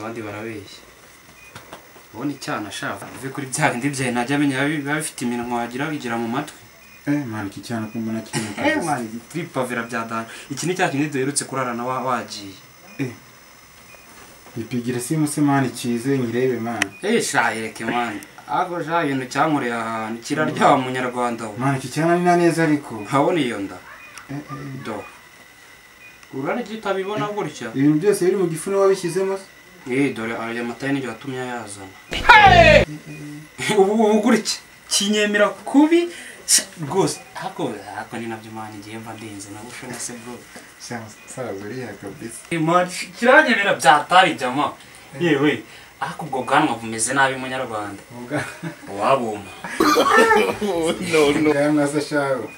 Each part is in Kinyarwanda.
Abandi barabeshya ubona icyana shava uve kuri bya bindi byaye ntajya amenya biba bifite iminwa wagira bigira mu matwi. Man iki cyana kumbona kintu man tripavira bya dana iki ni cya kindi duherutse kurarana wagiye. Ipigira simu se man kize ngirebe man. Sha yereke man ago sha ibintu cyankoreye ahantu kirarya wa munyarwanda we. Man iki cyana ni neza ariko nkabona iyo nda do urare gitabibona gutya ibintu byose biri mu gifu wabishyizemo. Dore aya mata ni watumye yazana. Ubu gutya kinyemera kubi rwose hako ni nabyo man ngiye mva ndinze nabushona se bro. Sawa zuriya kabisa. Man kiranyemera byatari jama. Yewe ako ubwo bwanwa bumeze nabi munyarwanda. Wabuma. No no. Bwanwa se shawo.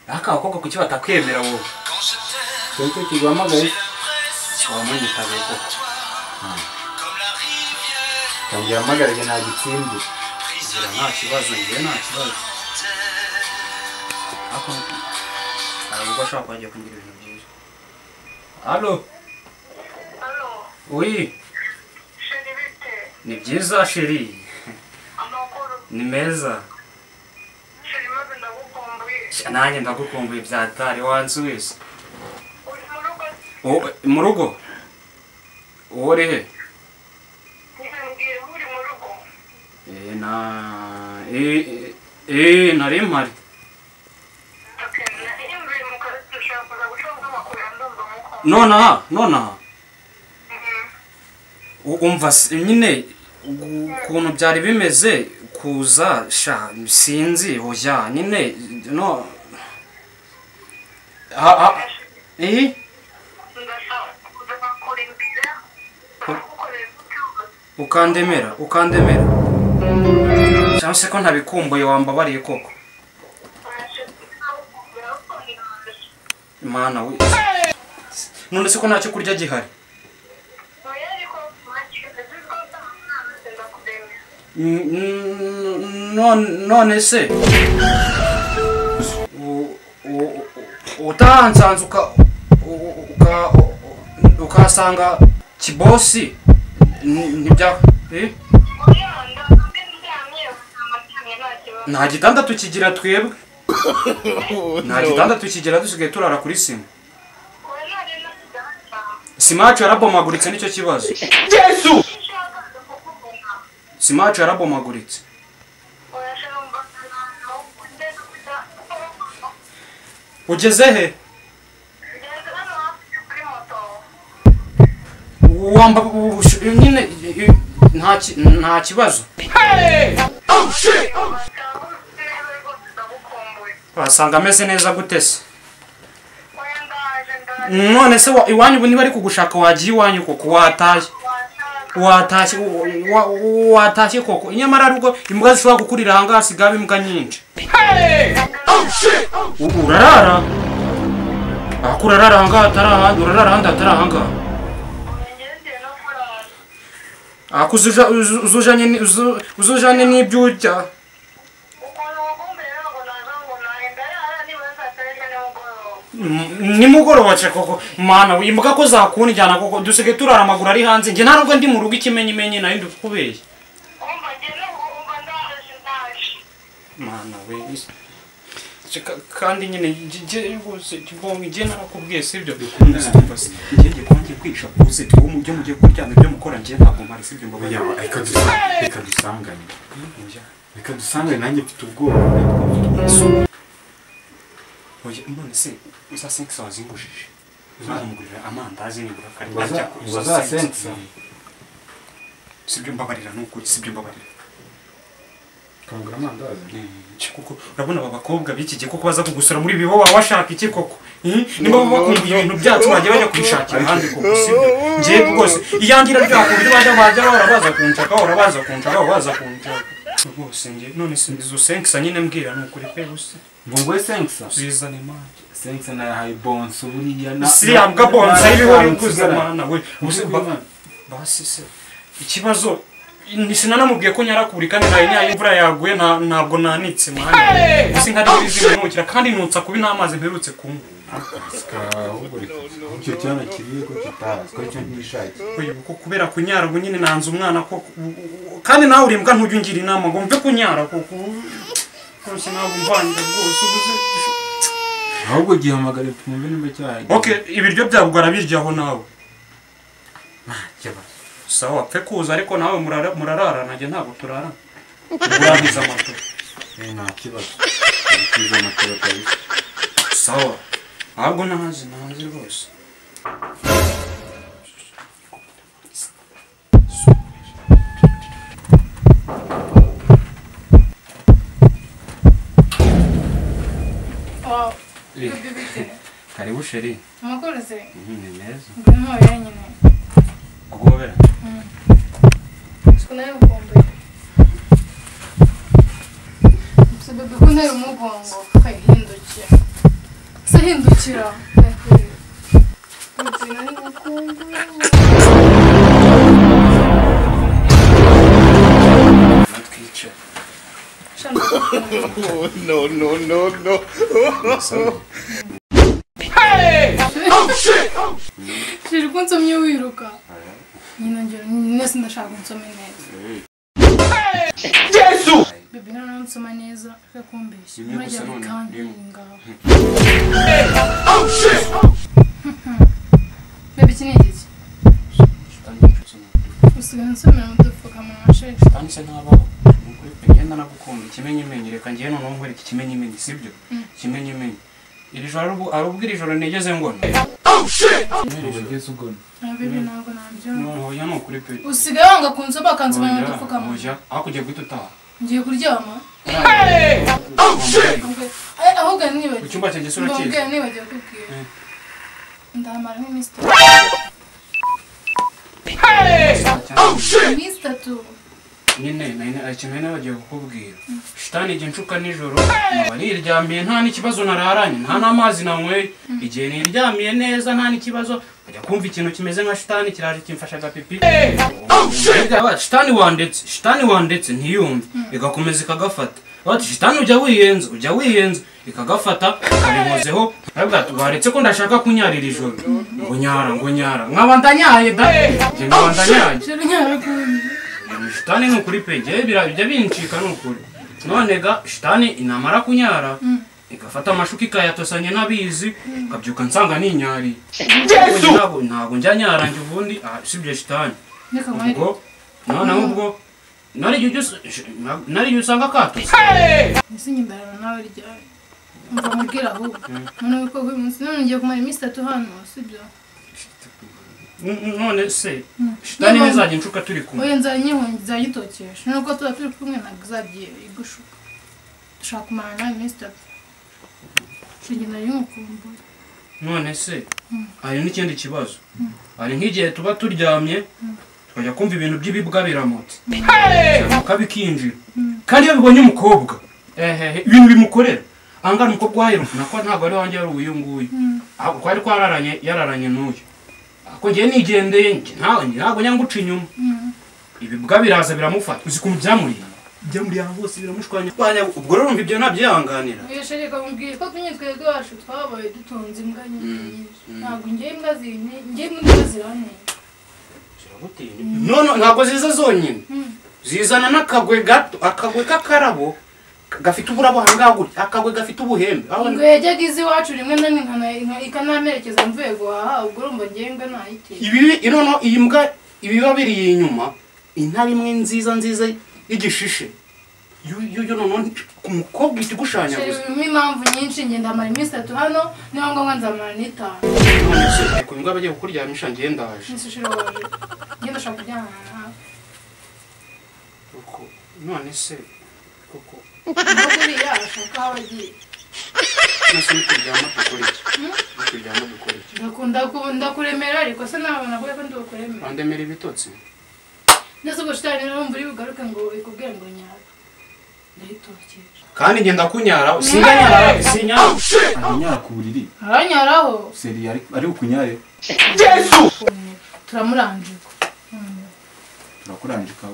Aka abakobwa kuki batakwemera wowe? Cyo kiguhamagaye. Wamwitabe koko. Kangihamagara nta gitsindi. Ngira nta kibazo ngiye nta kibazo. Ako arubwo ashaka kwagiye kumbwira ibintu byiza. Allo. Allo. Oui. Chérie bite? Ni byiza chérie. Amakuru. Ni meza. Chérie maze ndagukumbuye. Nanjye ndagukumbuye byatari wansubiza. Mu rugo? Uri he? Uri mu rugo. Na nari mpari. Nonaha. Umva nyine ukuntu byari bimeze kuza sha sinzi hoya nyine no ha ukandemera cyangwa se ko ntabikumbuye wambabariye koko Mana we none se ko ntacyo kurya gihari none se utansanze ukasanga kibosi nibya nta gitanda tukigira twebwe nta gitanda tukigira dusigaye turara kuri sima sima yacu yarabomaguritse nicyo kibazo. Yesu sima yacu yarabomaguritse. Ugeze he? Wamba nyine nta kibazo. Wasanga ameze neza gute se? None se iwanyu ubu niba ari kugushaka wagiye iwanyu koko watashye watashye koko inyamara rugo imbwa zishobora gukurira ahangaha hasigaye imbwa nyinshi. Urarara urarara ahangaha atari ahandi urarara ahandi atari ahangaha. Uzujanye n'ibyo urya. Nimugoroba ce koko mana imbwa ko zakunjyana koko dusigaye turara amaguru ari hanze nge nta nubwo ndi mu rugo ikimenyimenyi nari ndikubeshya. Mana we kandi nyine nge narakubwiye sibyo ngiye kwangiye kwisha kuze tuwo mu byo mugiye kuryana ibyo mukora ngiye ntabwo mpari sibyo mbabaye. Reka dusangane reka dusangane nanjye mfite ubwoba. Oye none se uza 5 wazingujije uzamugurira amandazi nibura karya uza 5 sibyo mbabarira nukuri sibyo mbabarira kangura amandazi kuko urabona aba bakobwa b'iki gihe koko baza kugusura muri bibo baba bashaka iki koko nimba bakumbuye ibintu byacu bajya bajya kubishakira ahandi koko sibyo ngiye rwose iyangira ryako buryo bajya bahora baza kunshaka bahora baza kunshaka baza kunshaka rwose ngiye none se izo 5 nyine mbwira nukuri pe gusa ngo ngwe 5 zizane mana 5 na yahaye bonso buriya na siriya mbwa bonso ibihora ikuza mana we basi se ikibazo Sinanamubwiye ko nyarakuri kandi nari nyaye imvura yaguye ntabwo nanitse mwana. Ese nkari bizinukira kandi nutsa kubi n'amazi mperutse kunywa. Icyo cyana kiriye ko kitazi ko cyo nishakiye. Ko kubera kunyara ubu nyine nanze umwana ko kandi nawe urimbwa ntujya ungira inama ngo mve kunyara koko. Rwose ntabwo mvangira rwose ubuze. Ahubwo gihamagare tumve nimba cyaje. Okay, ibiryo byabwo arabiryaho nawe. Nta sawa pfe kuza ariko nawe murarara nanjye ntabwo turara. Urangiza amato. Nta kibazo. Kiza amato kabisa. Sawa. Ahubwo ntazi rwose. Wow. Karibu sheri. Amakuru se? Ni meza. Ngwino wenyine. Kugobera? Siko nawe ukombe. Se bebe ko ntera umugongo hindukira. Se hindukira. Natwica. No, no, no, no. Hey! Oh shit! Sheri ko nsomye wiruka. Nyina ngero nese ndashaka nsome neza. Yesu! Bebe nana nsoma neza akakumbeshya. Murajya kandi ngaho. Oh shit! Bebe iki ni iki? Usigaye nsomera udupfukamunwa sheri. Kandi se ntabaho. Nukuri pe ngenda nagukunda ikimenyimenyi reka ngiye noneho nkwereke ikimenyimenyi sibyo? Ikimenyimenyi. Iri joro arubwo iri joro nigeze ngona. Oh shit! Ugeze ugona. Bebe ntabwo nabyumva. No, hoya ni ukuri pe. Usigaye wanga kunsoma akansoma n'udupfukamunwa. Hoya, aho kugiye guhita utaha. Ngiye kuryama. Oh shit! Ahubwo nibagiwe. Icyumba cyanjye se urakizi? Mbabwira nibagiwe kukubwira. Ndahamara nk'iminsi itatu. Oh shit! Iminsi itatu. Nyine ikintu nari nabagiye kukubwira. Shitani igihe nshuka nijoro nkaba niryamiye nta n'ikibazo nararanye nta n'amazi nanyweye. Igihe niryamiye neza nta n'ikibazo nkajya kumva ikintu kimeze nka shitani kiraje kimfasha agapipi. Shitani wandetse, shitani wandetse ntiyumve igakomeza ikagafata. Bati shitani ujya wiyenza, ujya wiyenza ikagafata kabihozeho. Arabwira ati waretse ko ndashaka kunyarira ijoro. Ngo nyara, ngo nyara. Nkaba ndanyaye da. Njye nkaba ndanyaye. Shitani ni ukuri pe njye bijya bincika ni ukuri. None ga shitani inamara kunyara igafata amashuka ikayatosanya n'abizi nkabyuka nsanga ninyariye. Yesu! Ntabwo njya nyara njye ubundi sibye shitani. Ubwo noneho ubwo nari igihe usanga katose. Ese nyimbarana nawe ryari? Umva mubwira ahubwo. None ko uyu munsi none ngiye kumara iminsi itatu hano sibyo? None se shitani ntizajya inshuka turi kumwe. Oya nzanyihungi nzayitokesha. Nuko tuba turi kumwe ntabwo izajya igushuka. Dushaka kumara nawe iminsi itatu. Shenge nari nkukumbuye. None se hari n'ikindi kibazo. Hari nk'igihe tuba turyamye tukajya kumva ibintu by'ibibwa biramutse. Kabikinjira. Kandi iyo bibonye umukobwa ibintu bimukorera. Angana umukobwa waheruka nako ntabwo ari wanjye yari uyu nguyu. Ahubwo kwari kwararanye yararanye n'uyu. Ako ngiye nigendeye ntabwo nyanguca inyuma. Ibibwa biraza biramufata. Uzi ukuntu byamuriye? Byamuriye ahantu hose biramushwanya. Ubwo rero urumva ibyo ntabyihanganira. Oya sheri kamubwiye ko tunye twebwe iwacu twabaye dutunze imbwa nyinshi. Ntabwo ngiye imbwa ngiye imbwa ziranteye. Ziragutinya? No ntabwo ziza zonyine. Zizana n'akagwe gato, akagwe k'akarabo gafite uburabo ahangaha gutya, akagwe gafite ubuhembe. Ngo yajyaga izi iwacu rimwe na rimwe ikanamerekeza mvuye guhaha, ubwo urumva ngiye imbwa ntayitinya. Ibi noneho iyi mbwa ibiba biri inyuma, intare imwe nziza nziza y'igishishe. Yo noneho ku mukobwa ihita igushanyaguza. Sheri impamvu nyinshi njye ndamara iminsi itatu hano, niba ngombwa nzamara n'itanu. None se ku mbwa bagiye kukuryamisha ngiye ndaje. Nese sheri waje. Njye ndashaka kuryamana nawe. None se koko buriya arashaka aho agiye. Nese nituryama dukora iki? Nituryama dukora iki? Ndakuremera ariko se nabona ko ndukuremera. Wandemera ibitotsi? Ndetse ubwo shitani urumva uri bugaruke ngo ikubwire ngo nyara. Ndayitokesha. Kandi ngenda kunyara, singanyara, sinyara. Aranyara ku buriri. Aranyaraho. Seri ari ukunyare. Yesu! Turamuranjika. Turakuranjika.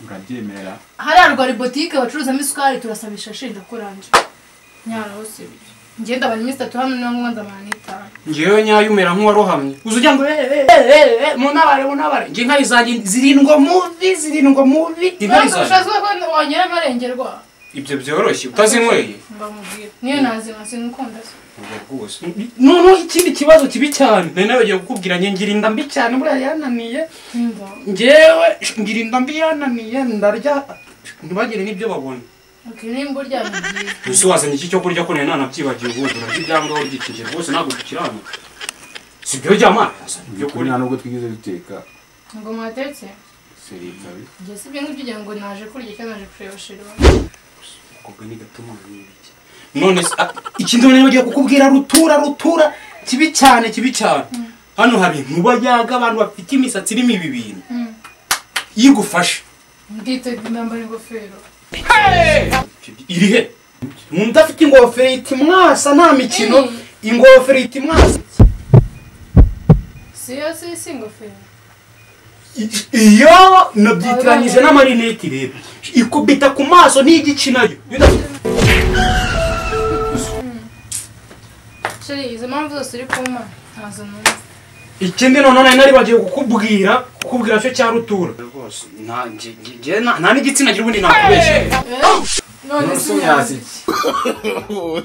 Urabyemera? Hariya rwari botike bacuruzamo isukari turasaba ishashi ndakuranje. Nyara hose ibyo. Ngenda abantu iminsi 3 hano niba ngombwa ndamara n'itanu. Ngewe nyayo umera nk'uwarohamye. Uza ujya ngo munabare munabare. Nge inkari zanjye zirindwa mubi, zirindwa mubi. Inkari Ntabwo zanjye. ushatse ko wongera amarengerwa. Ibyo byoroshye utazinyweye. Mbamubwira. Niyo nazima sinukunda se. Rwose. Noneho ikindi kibazo kibi cyane. Nari nabagiye kukubwira nge ngira inda mbi cyane buriya yananiye. Ndumva. Ngewe ngira inda mbi yananiye ndarya ntibagire n'ibyo babona. Okay, nimba urya ni byiza. Ese wazanye iki cyo kurya ko nari nanabyibagiwe ubundi urarya ibyangaho uryikije rwose ntabwo dukiranuka. Si byo ryama ibyo Kuri kurya. nta nubwo twigeze duteka. Ngo mwatetse? Seri kabisa. Njye si ibyo ngibyo ugira ngo naje kurya cyangwa naje kureba sheri. Umukobwa ni gatuma n'ibiki. None se ikindi none bagiye kukubwira rutura rutura kibi cyane kibi cyane. Hano hari inkuba yaga abantu bafite imisatsi irimo ibi bintu. Yigufashe. Nditega ndambara ingofero. Iri he? Umuntu udafite ingofero iti mwasa nta mikino, ingofero iti mwasa. Si yo si ingofero. Iyo nabyitiranyije n'amarineti rero. Ikubita ku maso n'igici nayo. Iyo udafite Sheri, izo mpamvu zose uri kumpa ntazo numva. Ikindi noneho nari nari bagiye kukubwira cyo cya rutura rwose nta n'igitsina gira ubundi nakubeshya. None None si se unyaza iki?